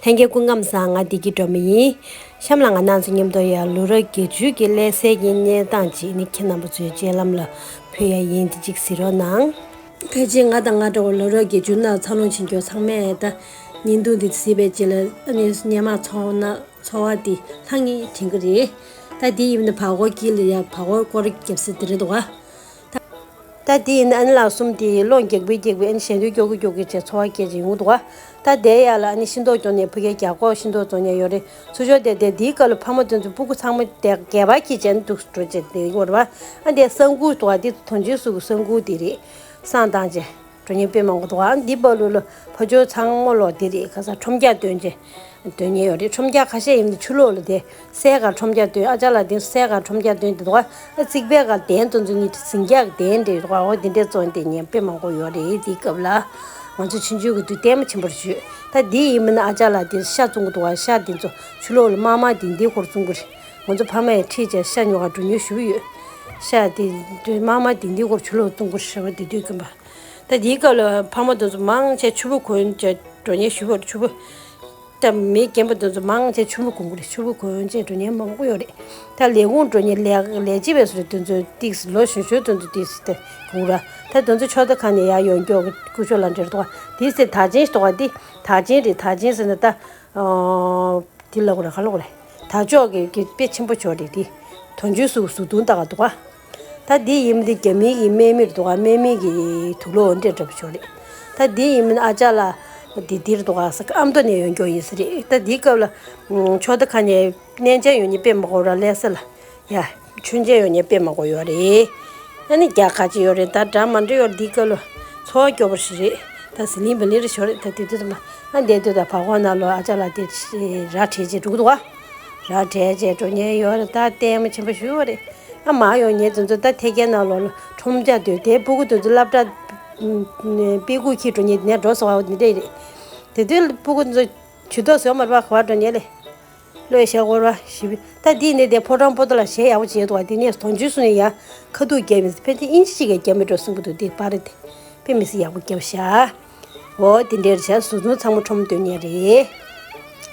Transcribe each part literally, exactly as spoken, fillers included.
ལྷན་རྒྱས་སྐུ་ཁམས་བཟང་། ང་བདེ་སྐྱིད་སྒྲོལ་མ་ཡིན། གཤམ་ལ་ང་རང་ཚོ་མཉམ་དུ་ཡ་ལོ་རབས་བརྒྱད་ཅུ་གི་སླེབས་ཚར་གྱི་གནས་སྟངས་ཅིག་ནི་ཁྱེད་རྣམ་པ་ཚོའི་སྤྱན་ལམ་ལ་ཕུལ་ཡ་ཡིན། དེ་གཅིག་གཟིགས་རོགས་གནང་། ཕལ་ཆེར་ང་དང་ང་འདྲ་བོ་ལོ་རབས་བརྒྱད་ཅུ་ནང་འཚར་ལོངས་ཕྱིན་མཁན་ཚང་མས་ད་བརྙན་ཐུང་འདི་གཟིགས་པའི་རྗེས་ལ་ཨ་ནི་སྔོན་མ་ཚོར་སྣང་ཚོར་བ་འདི་ལྷང་ངེར་དྲན་གྱི་རེད། ད་འདི་ཡིན་ན་བར་སྐོར་དཀྱིལ་ལ་ཡ་བར་སྐོར་སྐོར་ར་བརྒྱབ་ས་འདི་རེད་འདུག་ག་ད་དེ་ཡིན་ན་ཨ་ནི་ལག་གསུམ་དེ་སློང་རྒྱག་པའི་རྒྱག་པའི་ཨ་ནི་ཞལ་འདོན་སྐྱོར་གི་སྐྱོར་གི་བྱས་ཚོར་བ་སྐྱེས་ཀྱི་ཡོང་འདུག་ག་ད་དེ་ཡ་ལ་ཨ་ནི་ཤིང་ཏོག་སྐྱོར་ནས་ཕ་གིའི་རྒྱ་སྒོག་ཤིང་ཏོག་བཙོང་མཁན་ཡོད་རེད། ཚུར་ཕྱོགས་དེ་དེ་དེའི་སྐབས་ལ་ཕ་མ་དེ་ཚོ་སྤུ་གུ་ཚང་མ་དེ་སྒལ་པར་འཁྱེར་བྱས་ནས་འདུག་འགྲོ་བྱས་དེ་ཡོད་རེད་པ། ཨ་དེ་གསང་ཁུག་འདུག་ག་དེ་དོན་གཅོད་ཟུར་གྱི་གསང་ཁུག་དེ་རེད། བསང་བཏང་བྱས་འགྲོ་མཁན་དཔེ་མང་པོ་འདུག་ག་ཨ་འདི་བར་ལ་ཕ་ཇོ་ཚང་མ་ལོག་དེ་རེད། ཁ་སང་ཁྲོམ་རྒྱག་འདོན་བྱས། འདོན་མཁན་ཡོད་རེད། ཁྲོམ་རྒྱག་ཁ་ཤས་ཡིན་ན་ཆུ་ལོག་ལ་དེ་སའི་ཁར་ཁྲོམ་རྒྱག་འདོན། ཨ་ཅག་ལགས་དེ་སའི་ཁར་ཁྲོམ་རྒྱག་འདོན་དེ་འདུག་ག་ཨ་རྩིག་པའི་ཁར་གདན་དེ་ཚོ་གཉིས་ཟིང་རྒྱག་གདན་རེད་འདུག་ག་འོ་དེ་འདྲས་བཙོང་དེ་ཉན་དཔེ་མང་པོ་ཡོད་རེད། དེའི་སྐབས་ལ་ང་ཚོ་ཆུང་ཆུང་གི་དུས་ལྟད་མོ་ཆེན་པོ་རེད་ཞུས། ད་དེ་ཡིན་མིན་ན་ཨ་ཅག་ལགས་དེ་ཤ་བཙོང་གི་འདུག་ག་ཤ་དེ་ཚོ་ཆུ་ལོག་ལ་དམར་དམར་དིང་དིང་སྐོར་བཙོང་གི་རེད། ང་ཚོ་ཕ་མ་ཡང་ཁྲིད་བྱས་ཤ་ཉོ་གར་འགྲོ་མྱོང་ཞུ་གི་ཡོད། ཤ་དེ་དམར་དམར་དིང་དིང་སྐོར་ཆུ་ལོག་བཙོང་གི་རེད་པ། དེ་དུས་ཀུན་པ། ད་དེའི་སྐབས་ལ་ཕ་མ་དེ་ཚོ་མང་ཆེ་ཕྱུ་པ་གོན་བྱས་འགྲོ་མཁན་ཞུ་བར་ཕྱུ་པ། ད་མི་རྒན་པ་དེ་ཚོ་མང་ཆེ་ཕྱུ་པ་གོན་གི་རེད། ཕྱུ་པ་གོན་བྱས་འགྲོ་མཁན་མང་པོ་ཡོད་རེད། ད་ལས་ཁུངས་འགྲོ་མཁན་ལས་ལས་བྱེད་པའི་སུ་རེད། དེ་ཚོ་ཏིག་ལོ་གཞོན་གཞོན་དེ་ཚོ་ཏིག་སི་ད་གོན་ར། ད་དེ་ཚོ་ཕྱོགས་མཐའ་ཁག་ནས་ཡར་ཡོང་མཁན་གྱི་སྐུ་ཞབས་ལགས་འདྲ་འདུག་ག་དེ་ཚེ་དར་ཆེན་ཞིག་འདུག་ག་དེ་དར་ཆེན་རེད། དར་ཆེན་ཟེར་ན་ད། དེ་ལབ་དགོས་རེད། ག་ལབ་དགོས་རེད། དར་ལྕོག་གི་གི་དཔེ་ཆེན་པོ་ཅིག་རེད་དེ། དོན་གཅོད་ཟུར་གཟུགས་ཐུང་ལྟ་ག་འདུག་ག་ད་དེ་ཡིན་མིན་དེ་རྒྱ་མིའི་གི་དམག་མི་རེད་འདུག་ག་དམག་མི་གི་དུག་ལོག་འདྲ་འདྲ་པོ་ཅིག་རེད། ད་དེ་ཡིན་མིན་ཨ་ཅག་ལགས་དེ་དེ་རེད་འདུག་ག་ས་ཨ་མདོ་ནས་ཡོང་མཁན་ཡིན་ས་རེད། ད་དེའི་སྐབས་ལ་ཕྱོགས་མཐའ་ཁག་ནས་གནས་མཇལ་ཡོང་མཁན་དཔེ་མང་པོ་ར་སླེབས་ས་ལ། ཡ། མཆོད་མཇལ་ཡོང་མཁན་དཔེ་མང་པོ་ཡོད་རེད། ཨ་ནི་རྒྱ་ཁ་ཅིག་ཡོད་རེད། ད་འདྲ་མི་འདྲ་ཡོད་རེད། འདི་སྐབས་ལ་ཚོར་བ་སྐྱོ་པོ་ཞིག་རེད། ད་ཟི་ལིང་བི་ལིང་རེ་ཞོར་རེད། ད་དེ་དུས་ཙམ་པ་ཨ་འདས་དུས་ད་བར་སྐོར་ནང་ལོགས་ཨ་ཅག་ལགས་དེ་ར་བྲེས་བྱས་འགྲོ་གི་འདུག་ག་ར་བྲེས་བྱས་འགྲོ་མཁན་ཡོད་རེད། ད་ལྟད་མོ་ཆེན་པོ་ཞིག་ཡོད་རེད། ཨ་མ་ཡོང་མཁན་དེ་ཚོ་ད་ཐད་ཀའི་ནང་ལོགས་ལ་ཁྲོམ་རྒྱག་དུས་དེ་སྤུ་གུ་དེ་ཚོ་སློབ་གྲྭ་དཔེ་ཁུག་འཁྱེར་འགྲོ་མཁན་དེ་ནས་འགྲོ་སོང་བ་འདི་འདྲ་རེད། དེ་དུས་སྤུ་གུ་དེ་ཚོ་ཇུས་གཏོགས་བཟོས་མ་རེད་པ། ག་པར་འགྲོ་མཁན་ལས། བློས་བཞག་དགོས་ར་ཞིབ། ད་འདི་ནི་དེ་ཕོ་བྲང་པོ་ཏ་ལ་གཞས་ཡག་པོ་བྱས་འདུག་བ། དེ་ནས་དོན་གཅོད་ཟུར་ནས་ཡང་ཁ་ཐུག་བརྒྱབ་མི་ཕལ་ཆེར་དབྱིན་ཇི་ཞིག་གིས་བརྒྱབ་མི་འགྲོ་གསུང་གི་འདུག་དེ་པར་རེད་དེ། དཔེ་མི་སྲིད་ཡག་པོ་བརྒྱབ་ཤག་འོ་དེ་འདྲའི་རེད་ཤག་གཟུགས་ཐུང་ཚང་མ་ཁྲོམ་འདོན་མཁན་རེད།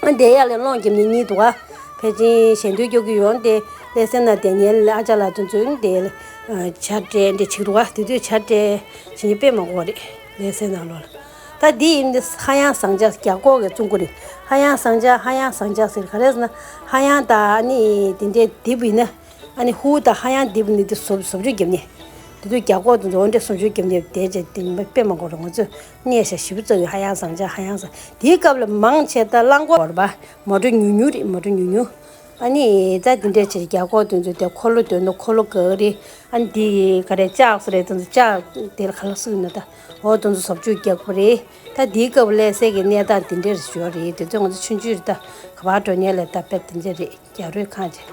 ཨ་དེ་ཡ་ལས་སློང་རྒྱབ་ནི་གཉིས་འདུག་བ། ཕལ་ཆེར་ཞལ་འདོན་སྐྱོར་གི་ཡོང་དེ་ལས་སེ་ན་དེ་ཉལ་ཨ་ཅག་ལགས་དེ་ཚོས་དེ་ཆ་སྤྲད་འདྲ་བྱེད་འདུག་བ། དེ་དུས་ཆ་སྤྲད་བྱེད་མཁན་དཔེ་མང་པོ་རེད། ལས་སེ་ན་ལོ་ལ། ད་འདི་ཡིན་འདི་ཧ་ཡང་ཟངས་ལྕགས་རྒྱ་སྒོག་གི་བཙོང་གི་རེད། ཧ་ཡང་ཟངས་ལྕགས། ཧ་ཡང་ཟངས་ལྕགས་ཟེར་ག་རེ་ཟེར་ན། ཧ་ཡང་ད་ཨ་ནི་དེ་འདྲའི་རྡིབ་ཡིན་ན། ཨ་ནི་ཧུ་ད་ཧ་ཡང་རྡིབ་ནི་དེ་བཟོ་བཟོ་བཅོས་བརྒྱབ་ནས། དེ་དུས་རྒྱ་སྒོག་དེ་ཚོ་འདྲ་བཟོ་བཅོས་བརྒྱབ་ནས་དེ་རྗེས་དེ་དཔེ་མང་པོ་རེད། ང་ཚོས་གནས་ཤ་ཞིབ་བཙལ་ཡོད། ཧ་ཡང་ཟངས་ལྕགས། ཧ་ཡང་ཟངས། དེའི་སྐབས་ལ་མང་ཆེ་ད་རླངས་འཁོར་བར་པ་མོ་ཊ་ཉུང་ཉུང་རེད། མོ་ཊ་ཉུང་ཉུང་། ཨ་ནི་ད་དེ་འདྲའི་ཕྱིར་རྒྱ་སྒོག་དེ་ཚོ་དེ་འཁོར་ལོ་འདོན་ནོ་འཁོར་ལོ་ག་རེ། ཨ་ནི་དེ་ག་རེ་ལྕགས་སུ་རེད་དེ་ཚོ་ལྕགས་དེ་ལ་ག་ལ་གསུངས་ན་ད། འོ་དེ་ཚོ་བཟོ་བཅོས་རྒྱག་པ་རེད། ད་དེའི་སྐབས་ལས་སེ་གི་གནས་སྟངས་དེ་འདྲ་རེད་ཞུ་བ་རེད། དེ་ཚོ་ང་ཚོ་ཆུང་ཆུང་རེད། ད་ག་པར་འགྲོ་མཁན་ལས་ད་དཔེ་དེ་འདྲ་རེད། རྒྱ་རོལ་ཁང་ཆེ།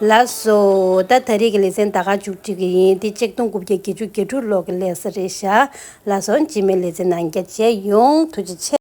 ལགས་སོ། ད་ད་རེས་ཀྱི་ལེ་ཚན་ད་ག་མཇུག་སྒྲིལ་གྱི་ཡིན། དེ་ཆིག་སྟོང་དགུ་བརྒྱ་བརྒྱད་ཅུ་གྱ་དྲུག་ལོ་གི་ལས་ས་རེད་ཤག་ལགས་སོ། རྗེས་མའི་ལེ་ཚན་ནང་བསྐྱར་མཇལ་ཡོང་། ཐུགས་རྗེ་ཆེ།